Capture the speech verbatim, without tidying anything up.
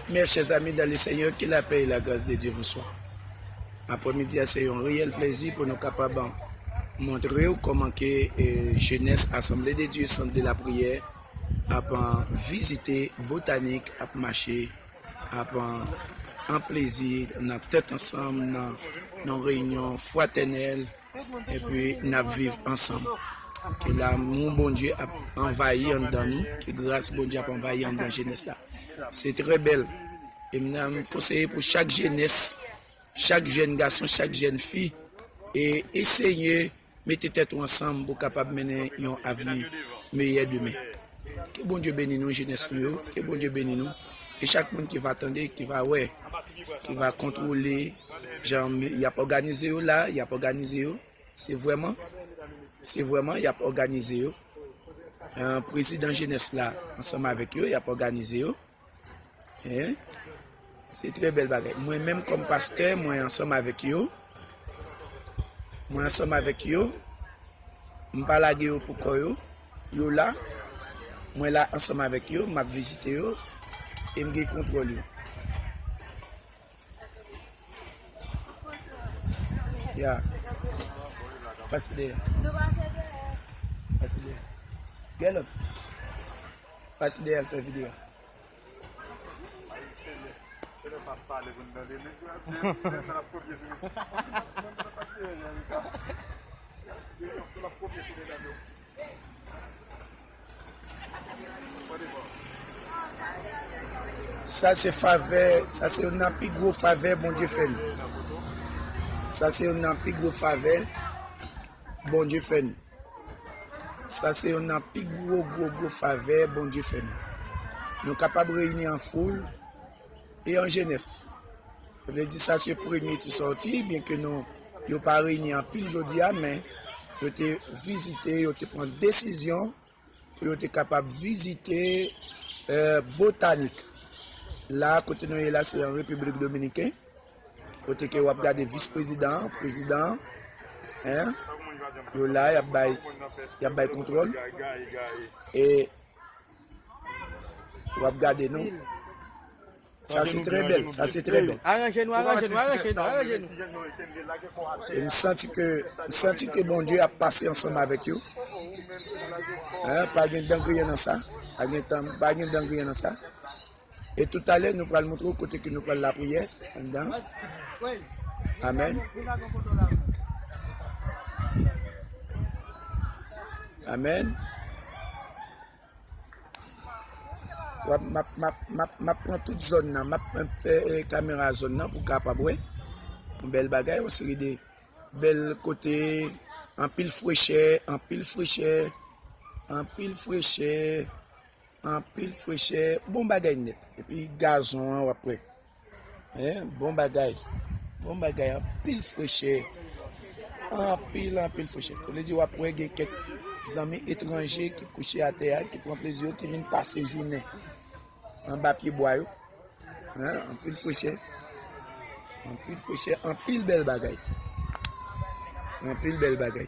Mes chers amis dans le Seigneur, que la paix et la grâce de Dieu vous soient. Aprèmidi a, se yon reyèl plezi pou nou kapab montre w kòman ke, eh, jenès Asanble de Dye, Sant de la Priyè, ap, eh, vizite Botanik, ap mache, ap, eh, an plezi, nan tèt ansanm, nan, nan reyinyon fratènèl, epi n ap viv ansanm. Ke lanmou Bondye ap anvayi anndan nou, ke gras Bondye ap anvayi anndan jenès la. Se trè bèl. E m nan konseye pou chak jenès, chak jèn gason, chak jèn fi, e eseye mete tèt ou ansanm pou kapab mennen yon avni meyè demen. Ke Bondye beni nou, jenès nou yo, ke Bondye beni nou. E chak moun ki va tande, ki va wè, ki va kontwole jan y ap òganize yo la, y ap òganize yo. Se vrèman, se vrèman y ap òganize yo. Eh, prezidan jenès la, ansanm avèk yo, y ap òganize yo. Eh, se trè bèl bagay. Mwen menm kòm pastè, mwen ansanm avèk yo. Mwen ansanm avèk yo. M pa lage yo pou kò yo. Yo la. Mwen la ansanm avèk yo, m ap vizite yo. E m gen kontwòl yo. Ya. Pase dèyè. Pase dèyè. Gèlòt. Pase dèyè al fè videyo. Sa se favè, sa se youn nan pi gwo favè Bondye fè nou. Sa se youn nan pi gwo favè Bondye fè nou. Sa se youn nan pi gwo, gwo, gwo favè Bondye fè nou. Nou kapab reyini an foul e an jenès. Sa vle di sa se premye ti sòti, byenke nou, yo pa reyini anpil jodi a, men yo te vizite, yo te pran desizyon pou yo te kapab vizite, eh, Botanik. La, kote nou ye la, se an Repiblik Dominiken. Kote ke w ap gade vis prezidan, prezidan, en, yo la, y ap bay, y ap bay kontwòl. E w ap gade nou. Sa se trè bèl, sa se trè bèl. Aranje nou, aranje nou, aranje nou, aranje nou. E m santi ke, m santi ke Bondye ap pase ansanm avèk yo. Hein, pa gen dan griyen nan sa. Pa gen tan, pa gen dan griyen nan sa. E toutalè, nou pral montre w kote ke nou pral lapriyè anndan. Amèn. Amèn. W ap, m ap, m ap, m ap, m ap pran tout zòn nan. M ap, m ap fè, eh, kamera zòn nan pou w kapab wè. Yon bèl bagay, yon seri de bèl kote, anpil frechè, anpil frechè, anpil frechè, anpil frechè. Bon bagay nèt. Epi gazon an, w ap wè. Hein, bon bagay. Bon bagay, anpil frechè. Anpil, anpil frechè. Sa vle di w ap wè gen kèk zanmi etranje ki kouche atè a, ki pran plezi yo, ki vin pase jounen anba pye bwa yo. Hein, anpil frechè. Anpil frechè, anpil bèl bagay. Anpil bèl bagay.